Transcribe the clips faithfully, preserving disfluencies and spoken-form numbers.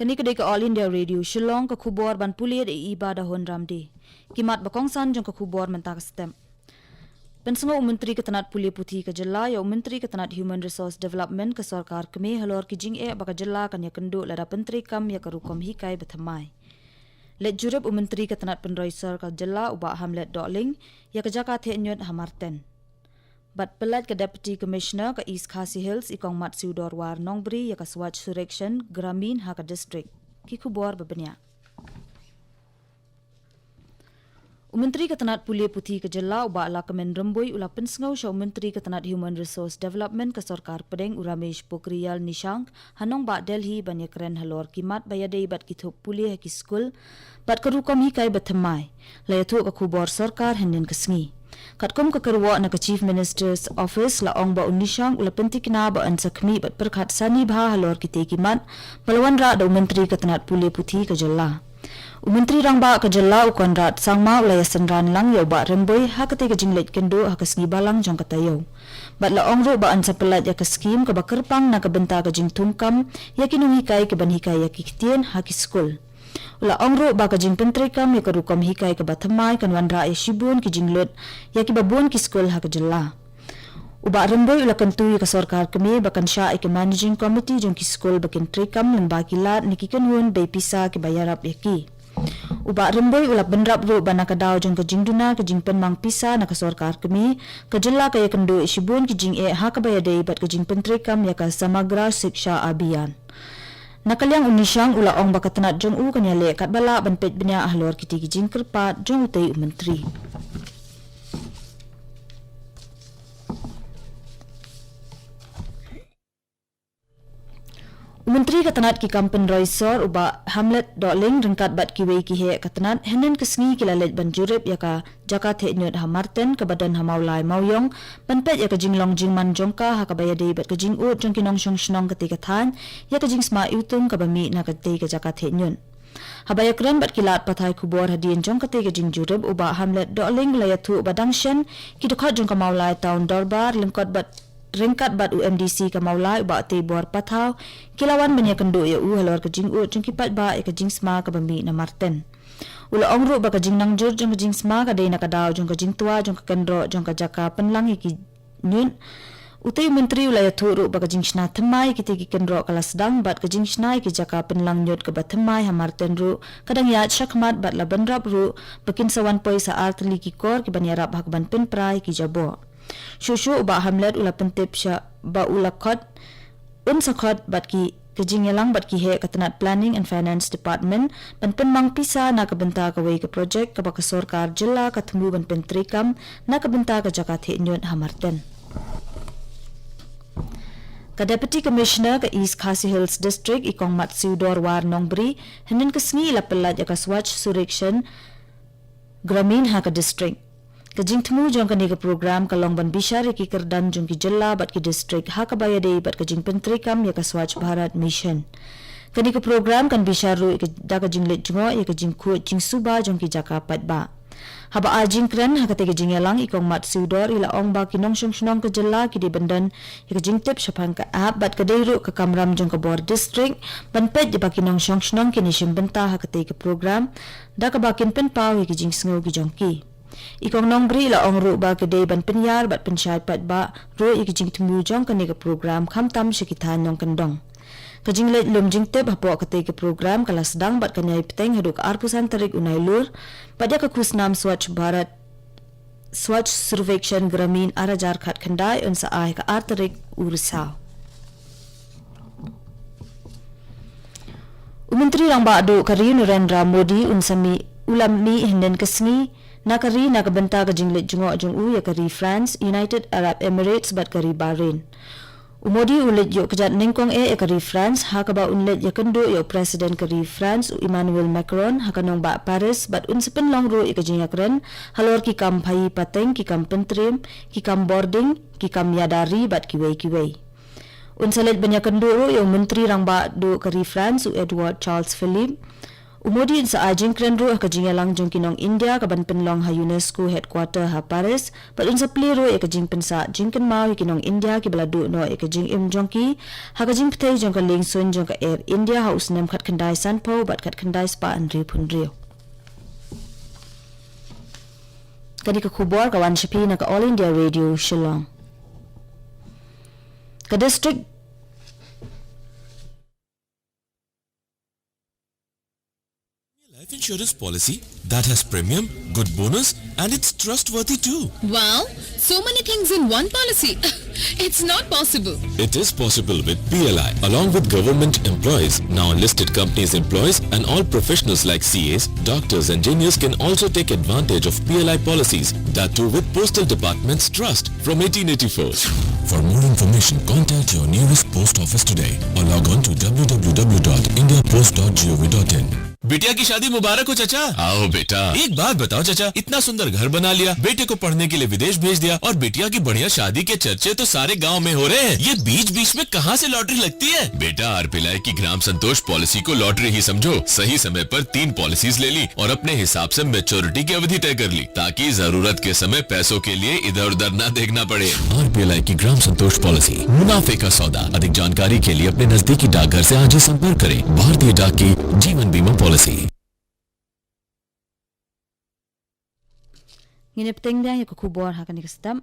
Kane ka dei ka All India Radio Shillong, ka khubor ban pule da i Iba Dahon Ramdi. Ki mat ba kongsan jong ka khubor mynta ka step. Pynsngew u Myntri ka tnat pule puthi ka jylla ïa u Myntri ka tnat Human Resource Development ka sorkar kmie halor ki jingeh ba ka jylla kan ïakynduh lada pyntreikam ïa ka rukom hikai ba thymmai. Leit jurip u Myntri ka tnat pynroi sor ka jylla u Bah Hamlet Dohling ïa ka jaka theh ñiut ha Marten. Bad pyllait ka Deputy Commissioner ka East Khasi Hills i Kong Matsiewdor War Nongbri ïa ka Swachh Survekshan Gramin ha ka district. Ki khubor ba bniah. U Myntri ka tnat pule puthi ka jylla u Bah Lahkmen Rymbui u la pynsngew sha u Myntri ka tnat Human Resource Development ka sorkar pdeng u Ramesh Pokhriyal Nishank ha nongbah Delhi ban ïakren halor ki mat ba ïadei bad ki thup pule ha ki skul bad ka rukom hikai ba thymmai. La ïathuh ka khubor sorkar hynnin ka sngi. Katkum ka kyrwoh na ka Chief Minister's Office la ong ba u Nishank u la pyntikna ba yn sa khmih bad pyrkhat sani bha halor kitei ki mat ba la wanrah da u Myntri ka tnat pule puthi ka jylla. U Myntri Rangbah ka jylla u Conrad Sangma u la ïasynran lang ïa u Bah Rymbui ha katei ka jingleit kynduh ha ka sngi Balang jong ka taïew. Bad la ong ruh ba yn sa pyllait ïa ka skim kaba kyrpang na ka bynta ka jingthungkam ïa ki nonghikai kiban hikai ïa ki ktien ha ki skul. U la ong ruh ba ka jingpyntreikam ïa ka rukom hikai kaba thymmai kan wanrah ïa shibun ki jinglut ïa kiba bun ki skul ha ka jylla. U Bah Rymbui u la kyntu ïa ka sorkar kmie ba kan shah ïa ka Managing Committee jong ki skul ba kin treikam lyngba ki lad ne ki kynhun bei pisa kiba ïarap ïa ki. U Bah Rymbui u la bynrap ruh ba na ka daw jong ka jingduna ka jingpynmang pisa na ka sorkar kmie, ka jylla ka ïakynduh ïa shibun ki jingeh ha kaba ïadei bad ka jingpyntreikam ïa ka Samagra Shiksha Abhiyan. Na ka liang u Nishank u la ong ba ka tnat jong u kan ïaleh katba lah ban peit bniah halor kitei ki jingkyrpad jong utei u Myntri. U Myntri ka tnat ki kam pynroi sor u Bah Hamlet Dohling ryngkat bad kiwei ki heh ka tnat hynnin ka sngi ki la leit ban jurip ïa ka jaka theh ñiut ha Marten kaba don ha Mawlai Mawiong ban peit ïa ka jinglong jingman jong ka ha kaba ïadei bad ka jingud jong ki nongshong shnong katei ka thaiñ ïa ka jingsma iwtung kaba mih na katei ka jaka theh ñiut. Haba ïakren bad ki lad pathai khubor hadien jong katei ka jingjurip u Bah Hamlet Dohling u la ïathuh ba dang shen ki dkhot jong ka Mawlai Town Dorbar lyngkot bad ryngkat bad u M D C ka Mawlai u Bah Teibor Pathaw ki la wan ban ïakynduh ïa u halor ka jingud jong ki paidbah ïa ka jingsma kaba mih na Marten. U la ong ruh ba ka jingnangjur jong ka jingsma ka dei na ka daw jong ka jingtwa jong ka kynroh jong ka jaka pynlang ïa ki ñiut. Utei u Myntri u la ïathuh ruh ba ka jingshna thymmai ïa kitei ki kynroh ka la sdang bad ka jingshna ïa ki jaka pynlang ñiut kaba thymmai ha Marten ruh ka dang ïaid shakhmat bad la bynrap ruh ba kin sa wan poi sa ar tylli ki kor kiban ïarap ha kaban pynpra ïa ki jaboh. Shuh shuh u Bah Hamlet u la pyntip sha ba u la khot, un sa khot bad ki ka jingïalang bad ki heh ka tnat Planning and Finance Department ban pynmang pisa na ka bynta kawei ka projek kaba ka sorkar jylla ka thmu ban pyntreikam na ka bynta ka jaka theh ñiut ha Marten. Ka Deputy Commissioner ka East Khasi Hills District i Kong Matsiewdor War Nongbri hynnin ka sngi i la pyllait ïa ka Swachh Survekshan Gramin ha ka district. Ka jingthmu jong kane ka program ka long ban bishar ïa ki kyrdan jong ki jylla bad ki district ha kaba ïadei bad ka jingpyntreikam ïa ka Swachh Bharat Mission. Kane ka program kan bishar ruh ïa ka, da ka jingleit jngoh ïa ka jingkhuid jingsuba jong ki jaka paidbah. Haba ai jingkren ha katei ka jingïalang i Kong Matsiewdor i la ong ba ki nongshong shnong ka jylla ki dei ban don ïa ka jingtip shaphang ka app bad ka dei ruh ka kamram jong ka bor district ban peit ïa ba ki nongshong shnong kin ïashim bynta ha katei ka program da kaba kin pynpaw ïa ki jingsngew ki jong ki. I Kong Nongbri i la ong ruh ba ka dei ban pynïar bad pynshai paidbah ruh ïa ki jingthmu jong kane ka program khamtam sha ki thaiñ nongkyndong. Ka jingleit lum jingtip hapoh katei ka program ka la sdang bad kan ïai bteng haduh ka arphew san tarik u Nailur bad ïa ka khusnam Swachh Bharat Swachh Survekshan Gramin ar hajar khatkhyndai un sa ai ha ka ar tarik u Risaw. U Myntri Rangbah Duh ka ri Narendra Modi un sa mih, u la mih hynnin ka sngi na ka ri na ka bynta ka jingleit jngoh jong u ïa ka ri France, United Arab Emirates bad ka ri Bahrain. U Modi u leit ïuh kjat nyngkong eh ïa ka ri France ha kaba un leit ïakynduh ïa u President ka ri France u Emmanuel Macron ha ka nongbah Paris bad un sa pynlong ruh ïa ka jingïakren halor ki kam phaïi pateng, ki kam pyntriem, ki kam bording, ki kam ïada ri bad kiwei kiwei. Un sa leit ban ïakynduh ruh ïa u Myntri Rangbah Duh ka ri France u Edouard Charles Philippe. U Modi un sa ai jingkren ruh ha ka jingïalang jong ki nong India kaban pynlong ha UNESCO headquarter ha Paris, bad un sa plie ruh ïa ka jingpynsah jingkynmaw ïa ki nong India kiba la duh noh ïa ka jingim jong ki ha ka jingpyrthei jong ka liengsuiñ jong ka Air India ha u snem khatkhyndai sanphew bad khatkhyndai spah hynriewphew hynriew. Kane ka khubor ka wan sha phi na ka All India Radio Shillong. Ka district Life insurance policy that has premium, good bonus, and it's trustworthy too. Wow, so many things in one policy. It's not possible. It is possible with P L I, along with government employees. Now, listed companies' employees and all professionals like C As, doctors, engineers can also take advantage of P L I policies. That too with Postal Department's trust from eighteen eighty-four. For more information, contact your nearest post office today or log on to w w w dot india post dot g o v dot in. बिटिया की शादी मुबारक हो चाचा। आओ बेटा। एक बात बताओ चाचा, इतना सुंदर घर बना लिया, बेटे को पढ़ने के लिए विदेश भेज दिया और बिटिया की बढ़िया शादी के चर्चे तो सारे गांव में हो रहे हैं। ये बीच बीच में कहाँ से लॉटरी लगती है? बेटा, आरपीएलआई की ग्राम संतोष पॉलिसी को लॉटरी ही समझो। सही समय पर तीन पॉलिसीज ले ली और अपने हिसाब से मैच्योरिटी की अवधि तय कर ली, ताकि जरूरत के समय पैसों के लिए इधर उधर ना देखना पड़े। आरपीएलआई की ग्राम संतोष पॉलिसी, मुनाफे का सौदा। अधिक जानकारी के लिए अपने नजदीकी डाकघर से आज ही संपर्क करें। भारतीय डाक की जीवन बीमा पॉलिसी। Ngin ïa pteng biang ïa ka khubor ha kane ka step.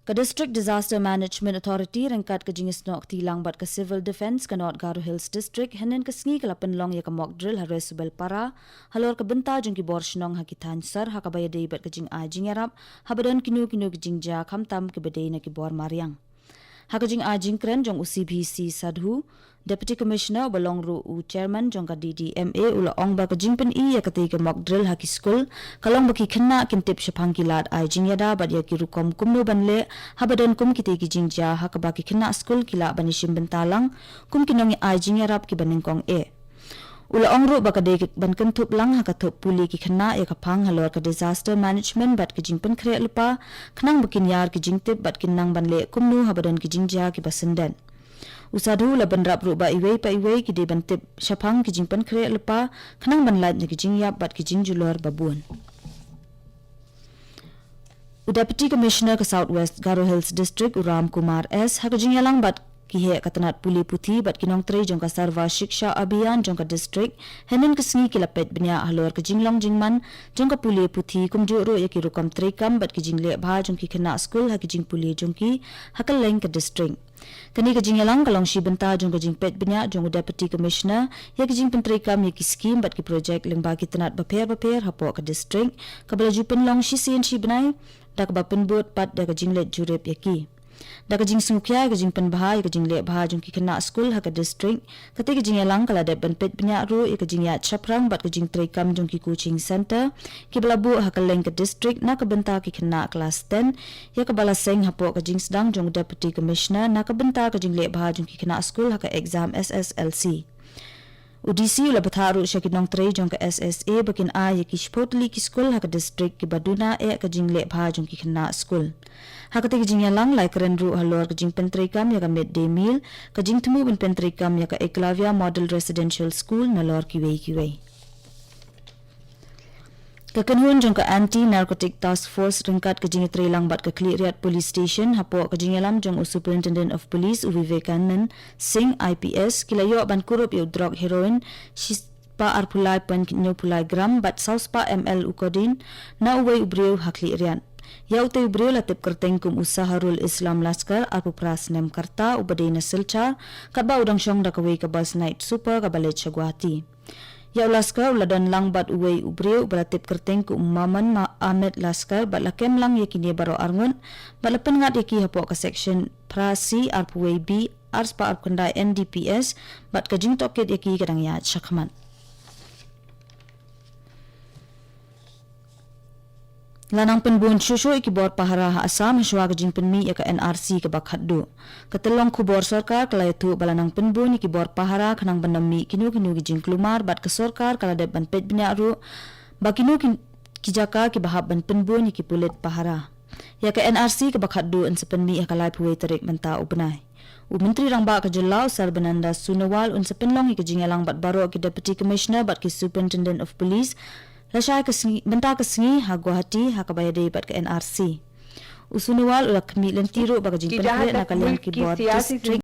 Ka District Disaster Management Authority ryngkat ka jingïasnoh kti lang bad ka Civil Defence ka North Garo Hills District hynnin ka sngi ka la pynlong ïa ka mock drill ha Resubelpara halor ka bynta jong ki bor shnong ha ki thaiñ sor ha kaba ïadei bad ka jingai jingïarap haba don kino kino ki jingjia khamtam kiba dei na ki bor mariang. Ha ka jingai jingkren jong u C B C Sadhu, Deputy Commissioner uba long ruh u Chairman jong ka D D M A u la ong ba ka jingpyni ïa katei ka mock drill ha ki skul ka long ba ki khynnah kin tip shaphang ki lad ai jingïada bad ïa ki rukom kumno ban leh haba don kum kitei ki jingjia ha kaba ki khynnah skul ki lah ban ïashim bynta lang kum ki nongïai jingïarap kiba nyngkong eh. U la ong ruh ba ka dei ban kynthup lang ha ka thup pule ki khynnah ïa ka phang halor ka disaster management bad ka jingpynkhreh lypa khnang ba kin ïar ki jingtip bad kin nang ban leh kumno haba don ki jingjia kiba syndet. U Sadhu u la bynrap ruh ba iwei pa iwei ki dei ban tip shaphang ki jingpynkhreh lypa khnang ban lait na ki jingïap bad ki jingjulor babun. U Deputy Commissioner ka South West Garo Hills District u Ram Kumar S ha ka jingïalang bad ki heh ka tnat pule puthi bad ki nongtrei jong ka Sarva Shiksha Abhiyan jong ka district hynnin ka sngi ki la peit bniah halor ka jinglong jingman jong ka pule puthi kumjuh ruh ïa ki rukom treikam bad ki jingleh bha jong ki khynnah skul ha ki jingpule jong ki ha kylleng ka district. Kane ka jingïalang ka long shi bynta jong ka jingpeit bniah jong u Deputy Commissioner ïa ka jingpyntreikam ïa ki skim bad ki projek lyngba ki tnat bapher bapher hapoh ka district kaba la ju pynlong shisien shi bnai da kaba pynbud pat da ka jingleit jurip ïa ki. Da ka jingsngewkhia ïa ka jingpynbha ïa ka jingleh bha jong ki khynnah skul ha ka district, kata ka jingïalang ka la dep ban peit bniah ruh ïa ka jingïaid shaphrang bad ka jingtreikam jong ki coaching centre kiba la buh ha kylleng ka district na ka bynta ki khynnah klas ten, ïa kaba la seng hapoh ka jingsdang jong u Deputy Commissioner na ka bynta ka jingleh bha jong ki khynnah skul ha ka exam S S L C. U D C u la bthah ruh sha ki nongtrei jong ka S S A ba kin ai ïa ki shiphew tylli ki skul ha ka district kiba duna eh ka jingleh bha jong ki khynnah skul. Ha kata ka jingïalang la ïakren ruh halor ka jingpyntreikam ïa ka mid day meal, ka jingthmu ban pyntreikam ïa ka Eklavya Model Residential School nalor kiwei kiwei. Ka kynhun jong ka Anti Narcotic Task Force ryngkat ka jingïatreilang bad ka Khliehriat Police Station hapoh ka jingïalam jong u Superintendent of Police u Vivekanand Singh I P S ki la ïoh ban kurup ïa u drok heroin shi spah arphew lai point hynñiewphew lai gram bad saw spah M L u codeine na uwei u briew ha Khliehriat. Ïa utei u briew la tip kyrteng kum u Saharul Islam Laskar, arphew phra snem ka rta, uba dei na Silchar, katba u dang shong da kawei ka bus night super kaba leit sha Guwahati. Ïa u Laskar u la don lang bad uwei u briew uba la tip kyrteng kum u Maman Ma-, Ahmed Laskar bad la kem lang ïa kine baroh arngut bad la pynngat ïa ki hapoh ka section phra C arphew wei B arspah arphew khyndai N D P S bad ka jingtohkit ïa ki ka dang ïaid shakhmat. La nang pynbun shuh shuh ïa ki bor pahara ha Assam hashwa ka jingpynmih ïa ka N R C kaba khatduh. Ka tyllong khubor sorkar ka la ïathuh ba la nang pynbun ïa ki bor pahara khnang ban ym mih kino kino ki jingkulmar bad ka sorkar ka la dep ban peit bniah ruh ba kino ki, ki jaka kiba hap ban pynbun ïa ki pulit pahara. Ïa ka N R C kaba khatduh yn sa pynmih ha ka laiphew wei tarik mynta u bnai. U Myntri Rangbah ka jylla u Sarbananda Sonowal un sa pynlong ïa ka jingïalang bad baroh ki Deputy Commissioner bad ki Superintendent of Police lashai ka sngi, mynta ka sngi ha Guwahati ha kaba ïadei bad ka N R C. U Sonowal u la khmih lynti ruh ba ka jingpynkhreh na ka liang ki bor district